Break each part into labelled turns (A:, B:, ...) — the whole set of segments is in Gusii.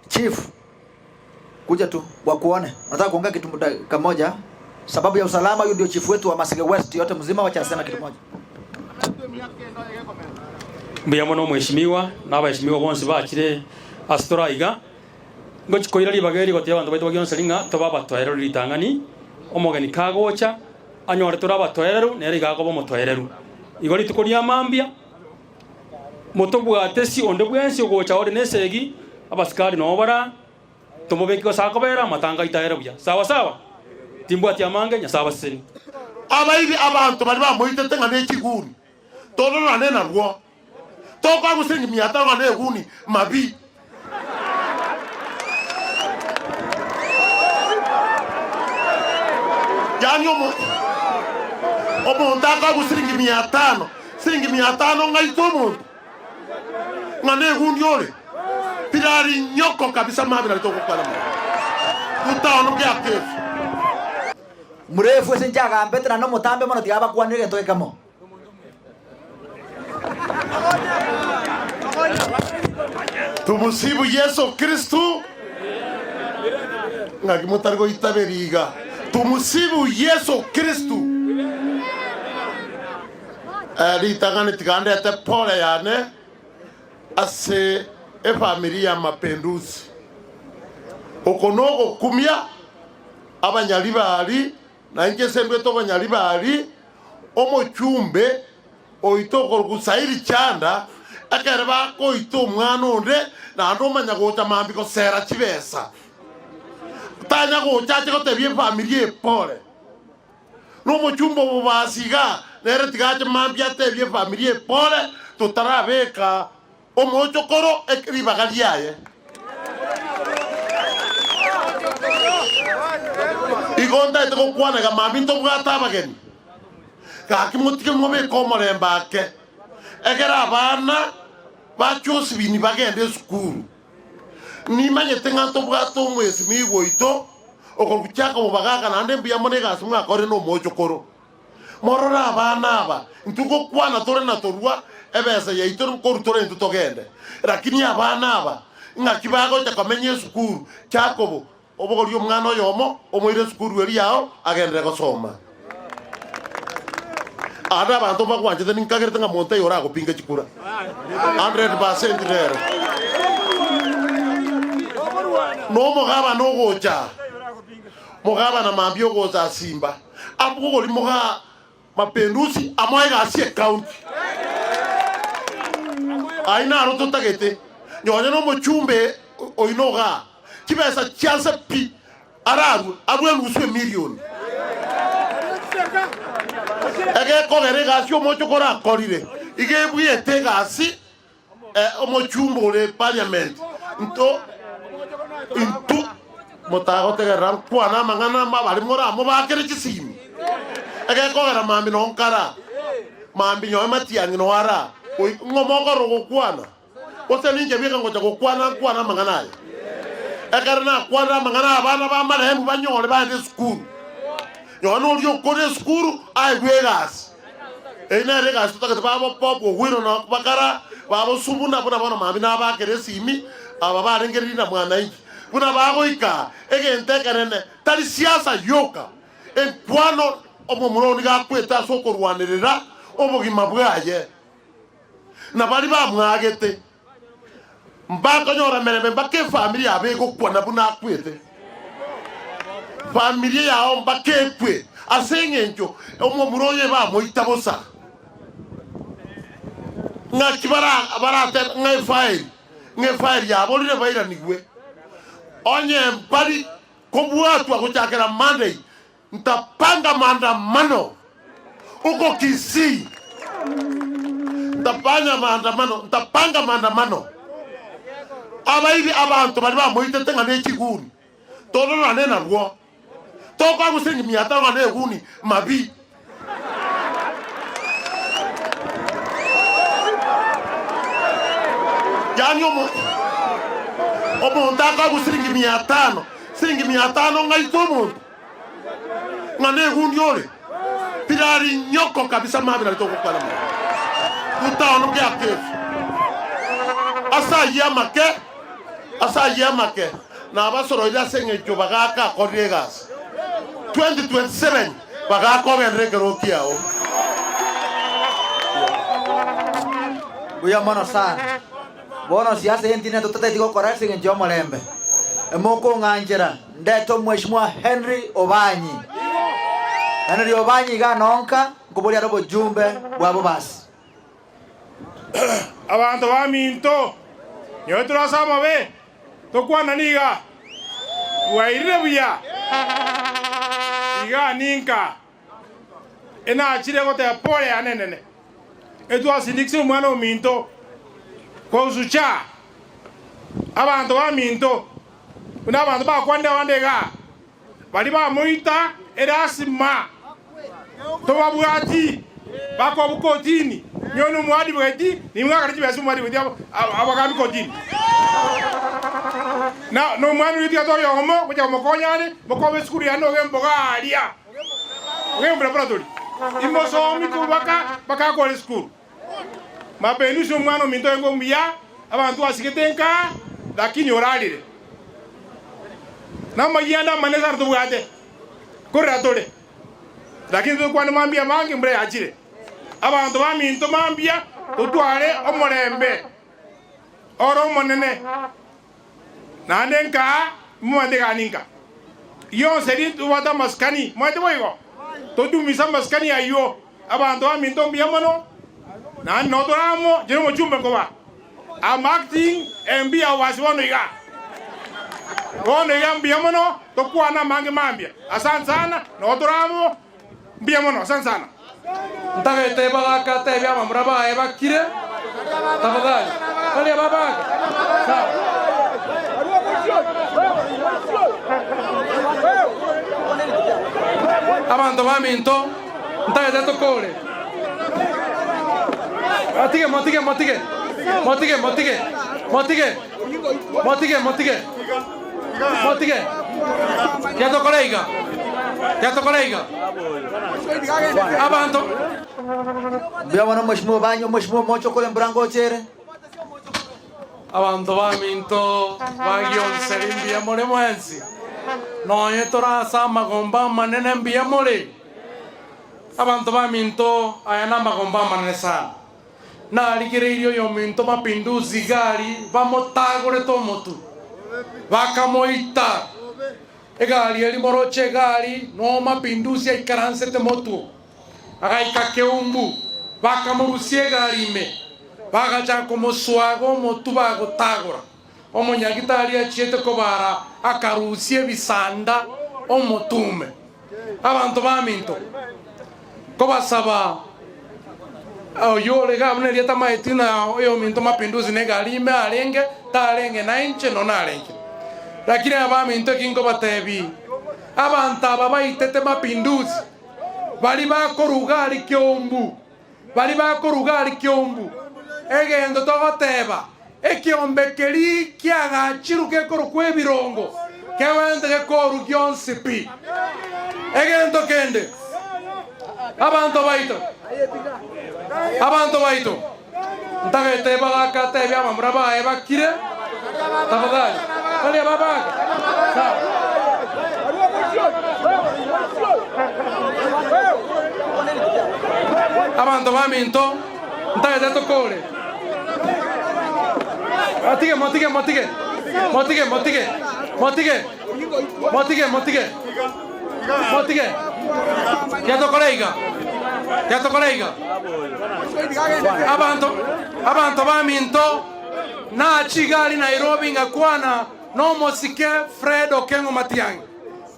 A: Chief, kuja tu wakuone. Nataka kuongea kitu dakika moja sababu ya usalama. Huyu ndio chief wetu wa Masige West yote mzima, wacha aseme kitu moja.
B: Mbuya mono omweshimiwa na abaheshimiwa bonsi bachire ase tore aiga. Ngochi koira ribaga eri gotebia abanto baito bagionsi ng'a tobe abatoereru ritang'ani, omogeni kagocha anyore tore abatoereru nere iga akoba omotoereru. Igo rituko ria mambia motobwate si onde bwensi ogocha ore nesegi, abasikari noo bara, tomobeke gose akobera amatanga aito aere buya. Sawa sawa? Timbwati amange, Nyasae abasesenie.
C: Abaibi abanto baria bamoitete ng'a nechiguni, tororane narwo, tokoa gose ng'imiataro ng'a neguni mabi. Yaani omo omonto akoegwa siringi mia tano, siringi mia tano ng'aite omonto ng'a negundi ore, tirari nyoko kabisa mabi nari togokwana mono. Tutaono kia kefu.
A: Mrefu ase inche agambete naende omotambe mono tiga abakwanire egento gekemo.
C: Tumusibu Yeso Kristo, ng'aki motari goitaberia iga? Tumusibu Yeso Kristo. Eh, ritang'ani tiga ndete pole yane ase efamiri ya Mapenduzi. Oko nogokumia abanyaribari na inche ase ndwete obonyaribari Omochumbe oito okorokwa Sairi Chanda, ekero bakoita omwana onde, naende omanya gocha mambia gosera chibesa. Tanya gocha ache gotebia efamiri eye pole. Na omochumbe obobasi iga, nere tiga ache mambia atebie efamiri eye pole, totarabeka omochokoro ribaga riaye. Igo ntaete gokwana iga mambia ntobwate abageni, gaki motige mobeke omorembe ake, egere abana ba Josephine bagende esukuru. Nimanyete ng'a ntobwate omwesimigwa oito okorokwa Jacob Bagaka naende mbuya mono egasi mwakorire na omochokoro. Morore abana aba, intwe ngokwana tore na torua ebesa yaito nkoru tore intwe togende. Lakini abana aba, ng'aki bagocha komenya esukuru? Jakobo, obogorie omwana oyomo, omoire esukuru eria yao, agenderere gosoma. Aande abanto mbagwanchete ninkagerete ng'a monto aye oragopinga chikura 100% rero. Nomogabana ogocha, mogabana mambia ogocha asimba. Abwo gori moga Mapenduzi amoe egasi ecounty. Ayio naro totagete. Nonye nomochumbe oino igaa, chibesa chianse pi ararue, arue enusu emilioni. Egekogera egasi omochoko orakorire, iga ebuete egasi Omochumba ore parliament nto intwe motagotegerera nkwane amang'ana abare moramobakere chisimi egekogera mambi no nkara mambi nyowe matiang'i no ara ng'o mokorora gokwana gose ninche bieka ngocha gokwana nkwane amang'ana aya ekero nakwanire amang'ana abana ba marehemu banyore baende esukuru nyowe noria okore esukuru aegwe egasi. Eyio nere egasi totagete babo Bob Ogwiro na bakara babo Sumuna buna bono mambia nabakere esimi aba barengereiri na mwananchi buna bagoika egento ekenene tari siasa yoka enkwano omomura oo nigo akwete ase okorwanerera obogima bwaye na baria bamwagete mbakonyora merembe mpaka efamiri yabo egokwana buna akwete. Familia yao mpaka ekwe ase eng'encho omomura oye bamoita bosa. Ng'aki bara baratebe ng'a efaeli ng'a efaeli yaborire bairanigwe. Onye mbari kobwatwa gochakera Monday Ntapanga maandamano uko Kisii. Ntapanya maandamano, ntapanga maandamano. Abaibi abanto baria bamoitete ng'a nechiguni, tororane narwo. Tokoa gose ng'imiataro ng'a neguni mabi. Yaani omo omonto akoa siringi mia tano, siringi mia tano ng'aite omonto. Ng'a negundi ore, tirari nyoko kabisa mabi nari togokwana mono. Tutaono gia kefu. Ase ayio amake. Ase ayio amake nabasoroire ase engencho bagaaka akorire egasi. 2027 bagaaka ogenderere ekerogo kiao.
A: Mbuya mono sana. Bono siasa eye ntine totataeti gokora ase engencho y'omorembe. Emokong'anchera ndete omweshimiwa Henry Obanyi. Henry Obanyi iga nonka nkoboria are obojumbe bwa bobasi.
D: Abanto baminto, nyowe tore ase amabe, tokwanani iga, Bwairire buya? Iga ninka enachire goteba pole yane enene, etwasindikisire omwana ominto kosucha abanto baminto, buna abanto bakwanire abande igaa. Baria bamoita erasima tobabwati bakobu kotini nyowe nomoadvocate nimwe ng'akane chibesa omoadvocate abagambi kotini na nomwana oria tiga toyomo gocha komokonya are mokobe esukuru yane oge mboga aria oge laboratory imosomi kobaka mpaka akore esukuru. Mapendusi omwana ominto oye omuya, abanto asigete nka, lakini orarire. Namayianda amanene sana tobwate, korera tore, lakini tokwane mambia amange mbura yachire. Abanto baminto mambia totware omorembe ore omonene, naende nka momanyete gani nka yonsi eri tobwate amasikani, momanyete boigo? Todumise amasikani ayio. Abanto baminto mbuya mono, naende noo tore amo, inche nomochumbe nkoba. I'm acting MP Awasi bono iga. Bono iga mbuya mono, tokwane amange mambia. Asante sana, noo tore amo, mbuya mono, asante sana.
E: Ntagete bagaka atebie abamura baye bakire, tafadhali. Baria babake. Sawa. Abanto baminto. Ntagete tokore. Motige, motige, motige. Motige, motige. Motige. Motige, motige. Motige. Tiga tokore iga. Tiga tokore iga. Abanto.
A: Mbuya mono omweshimiwa Obanyi, omweshimiwa omoche okore embura ngocha ere.
E: Abanto baminto ba Gionseri mbuya more mwensi, nonye tore ase amagomba amanene mbuya more. Abanto baminto, aya namagomba amanene sana. Narigereirie oyominto Mapinduzi iga aria bamotagorete omotwe, bakamoita. Egari eria moroche egari noo Mapinduzi aikaransete motwe. Agaika keumbu, bakamorusia egari ime, bagachaka komoswaga omotwe bagotagora. Omonyagitari achiete kobara akarusia ebisanda omotume. Abanto baminto, kobasaba oyio ore iga buna erieta amaeti na oyominto Mapinduzi negari ime arenge, tarenge nainche nonya narenge. Lakini abaminto eki nkobatebi, abanto aba baitete Mapinduzi, baria bakoruga aria keumbu, Baria bakoruga aria keumbu, egento togoteba, ekiombe keria kiagachirwe gekorokwa ebirongo, kegwente gekoru gionsi pi. Egento kende, abanto baito, abanto baito, ntagete bagaka atebie abamura baye bakire, tafadhali, baria babake, sawa. Abanto baminto, ntagete tokore. Motige, motige, motige, motige, motige, motige, motige, motige, motige. Tiga tokore iga, tiga tokore iga. Abanto, abanto baminto, nache iga aria Nairobi ngakwana nomosike Fred Okengo Matiang'i.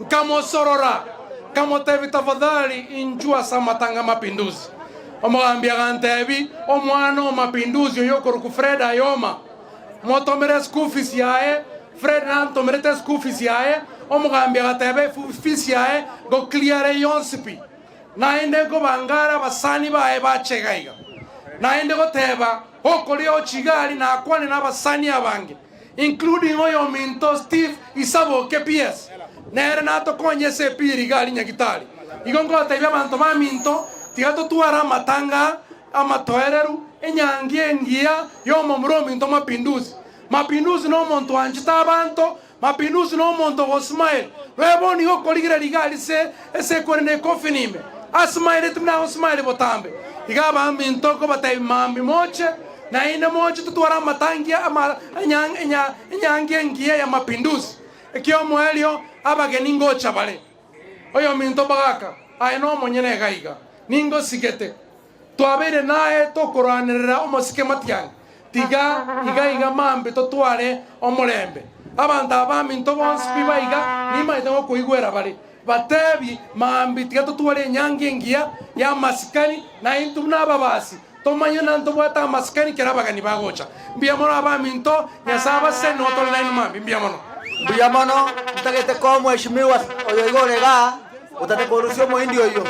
E: Nkamosorora, nkamotebia, Tafadhali inchuo ase amatanga 'amapinduzi. Omogambi agantebia, Omwana o mapinduzi oyo okorokwa Fred Ayoma, motomere eschool fees yaye. Fred nantomerete eschool fees yaye. Omogambi agateba efees yaye ngocleare yonsi pi. Naende nkobanga are abasani baye bache iga iga. Naende goteba, Gokoria oche iga aria nakwane nabasani abange. Including oyominto Steve Isaboke PS, nere natokonye ase epiri iga aria Nyagitari. Igo ngotebia abanto baminto tiga totware amatanga amatoereru, enyangi engiya yomomura ominto Mapinduzi. Mapinduzi nomonto oanchete abanto, Mapinduzi nomonto ogosmile. Nonya bono igo okorigereria iga aria ase ase ekorende ekofini ime, asmileti buna agosmile botambe. Iga abaminto nkobatebia mambia moche, naende moche totware amatangi ama enya enya enyangi engiya ya Mapinduzi. Ekiomoerio abageni ngocha bare. Oyominto bagaka, aye nomonyene iga iga, ningosigete. Twabeire naye tokorwanerera omosike matiang'i, tiga iga iga mambia totware omorembe. Abanto aba baminto bonsi pi baiga nimaete ngokoigwera bare. Batebi, Mambia tiga totware enyangi engiya y'amasikani, na intwe buna ababasi tomanye ng'a ntobwate amasikani kera abageni bagocha. Mbuya mono abaminto, Nyasae abasesenie nigo tore nainwe mambia. Mbuya mono.
A: Mbuya mono, ntagete koa omweshimiwa oyo iga ore igaa, otate korusia omoindi oyio.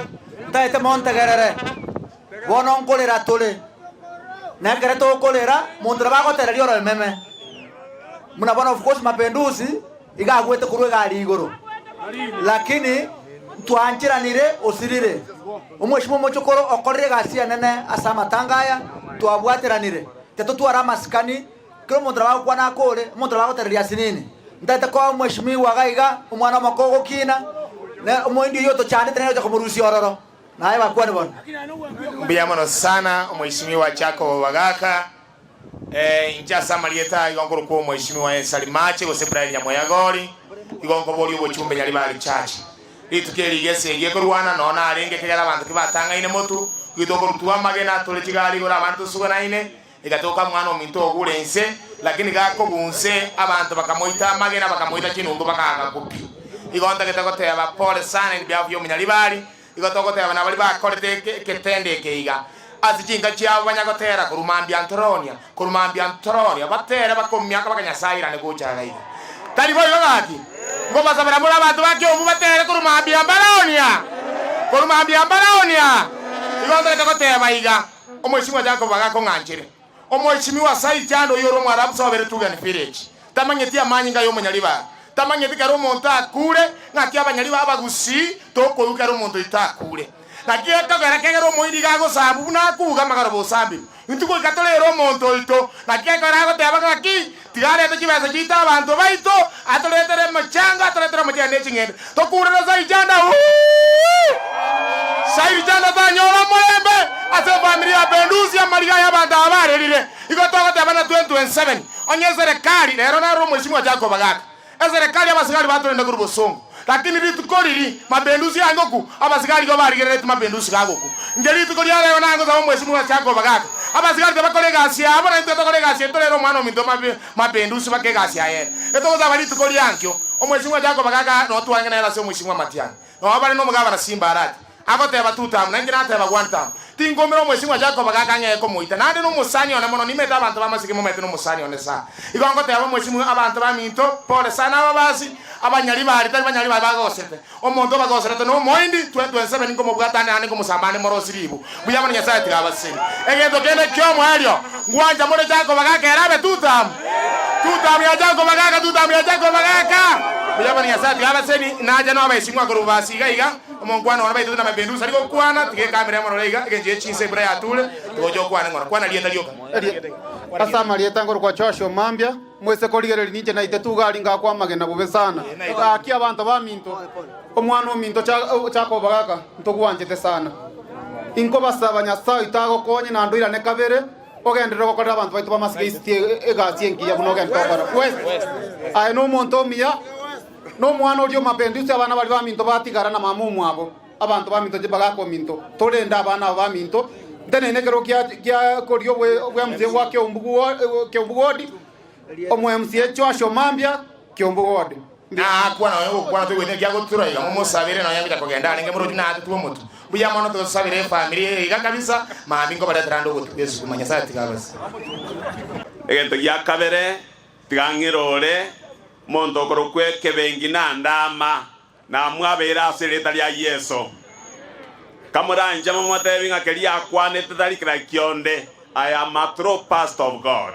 A: Ntagete montegerere, bono nkorera tore, na ekero tokorera, monto nabo agotereria oromeme. Buna bono of course Mapenduzi iga agwete korwa egari igoro, lakini ntwancheranire osirire. Omweshimiwa omochokoro okorire egasi enene ase amatanga aya, twabwateranire, tetotwara amasikani, kera omonto nabo agokwana akore, omonto nabo agotereria asinini. Ntagete koa omweshimiwa iga iga, omwana omoke ogokina, na omoindi oyio otochandete nere ocha komorusia ororo. Naye bakwane bono.
D: Mbuya mono sana omweshimiwa Jacob Bagaka. Eh, inche ase amarieta aya igo nkorokwa omweshimiwa Ensari Mache gose Brian Nyamoyagori, igo nkoboria obochumbe Nyaribari Church. Rituko eri iga esegi ekorwana noo narenge ekegera abanto kibatang'aine motu, goita okorutwa amagena tore chigari igoro abanto tosuganaine, Egatoka mwana ominto ogure inse, lakini gakogwa inse, abanto bakamoita amagena, bakamoita chinungu, bakaagakwa pi. Igo ntagete goteba pole sana in behalf y'omonyaribari, igo togoteba nabaria bakorete eke egetendo eke iga, ase chinka chiabo banyagotera korwa mambia ntoronia, korwa mambia ntoronia, batere bakomiaka baka Nyasae airane gocha iga iga. Tari boigo gaki? Nkobasabera more abanto ba Kiombu batere korwa mambia mbaraonia, korwa mambia mbaraonia. Igo ntagete goteba iga. Omoisimwa Jakobo agakong'anchere, Omoichimiwa Saitani oyio ore Omoarabu sobere Tugen Village, tamanyeti amanyinga y'omonyaribara, tamanyeti kera omonto akure, ng'aki abanyariba abagusii tokoigwa kera omonto oito akure. Naki gekogera kegere omoiri iga agosambu buna akuga amagoro bosambirwe. Intwe goika torere omonto oito. Naki gekogera agoteba ng'aki, tiga arete chibesa chiaito abanto baito, atoretere emechango, atoretere omochere ne ching'ende. Tokurere Saijanda uuh! Saijanda tanyora omorembe ase efamiri ya Bendusi amariga aya abanto aba barerire. Igo togoteba na 2027 onye eserekari rero naro omweshimiwa Jacob Bagaka. Eserekari abasigari batorende korwa bosongo. Lakini rituko riri mapendusi angoku abasigari igo barigereretie mapendusi gagoku. Inche rituko ria rero nangosaba omweshimiwa Jacob Bagaka. Abasigari tibakora egasi yabo na intwe tokore egasi yaito rero omwana ominto mapendusi bake egasi yaye ere. Etogosaba rituko riankio. Omweshimiwa Jacob agaka notwange nere ase omweshimiwa Matiang'i. Nao bare nomogabana Simba Arati. Agoteba two term, nainche nateba one term. Tinkomera omweshimiwa Jacob agaka ang'ee komoita. Naende nomosani one mono, nimete abanto b'amasike momete nomosani one sana. Igo ngoteba omweshimiwa abanto baminto, pole sana ababasi, abanyaribari tari banyaribari bagosete. Omonto obagoserete nomoindi, 2027 nkomobwata ande naende nkomosamba ande morosie ribu. Mbuya mono Nyasae tiga abasesenie. Egento kende ki'omoerio, ngwancha more Jacob agaka ere abe two term. Two term ya Jacob agaka, two term ya Jacob agaka. Mbuya mono Nyasae tiga abasesenie, nache nobaesimwa korwa bobasi iga iga, omonkwana one baitete namapendusi ari gokwana, tiga ekamera emorore iga, egencho ye chinsa embura yature, tiga oche okwane ng'ora. Kwana rieta rioka.
F: Ase amarieta nkorokwa Joshua Mambia. Moise korigereria ninche naite tugari ngakwa amagena bobe sana. Gaki abanto baminto, omwana ominto Jakobo gaka ntogwanchete sana. Inkobasaba Nyasae oito agokonye naende oirane kabere, ogenderere gokorera abanto baito b'amasiko East egasi engiya buna ogenderete gokora. West, aye nomonto omuya, na omwana oria omapendusi abana baria baminto batigara na mama omwabo. Abanto baminto bagaka ominto, torende abana aba baminto, ntenene ekero kia kia koria obwe obwe-MCA bwa Kiombu Kiombu ward, omo-MCA Joshua Mambia, Kiombu ward.
D: Naakwa nonya gokwana toigwete naki agotura iga momosabere nonya ngocha kogenda arenge morochi natetwe omotwe. Mbuya mono tosabere efamiri eye iga kabisa mambia nkobaretera ande ogotwa gwe esukuma Nyasaye tiga abase.
G: Egento gia kabere, tiga ng'irore omonto okorokwa ekebengi na ndama. Namwabeire ase erieta ria Yeso. Kamoranche momotebi ng'a keria akwanete tari kera kionde, I am a true pastor of God.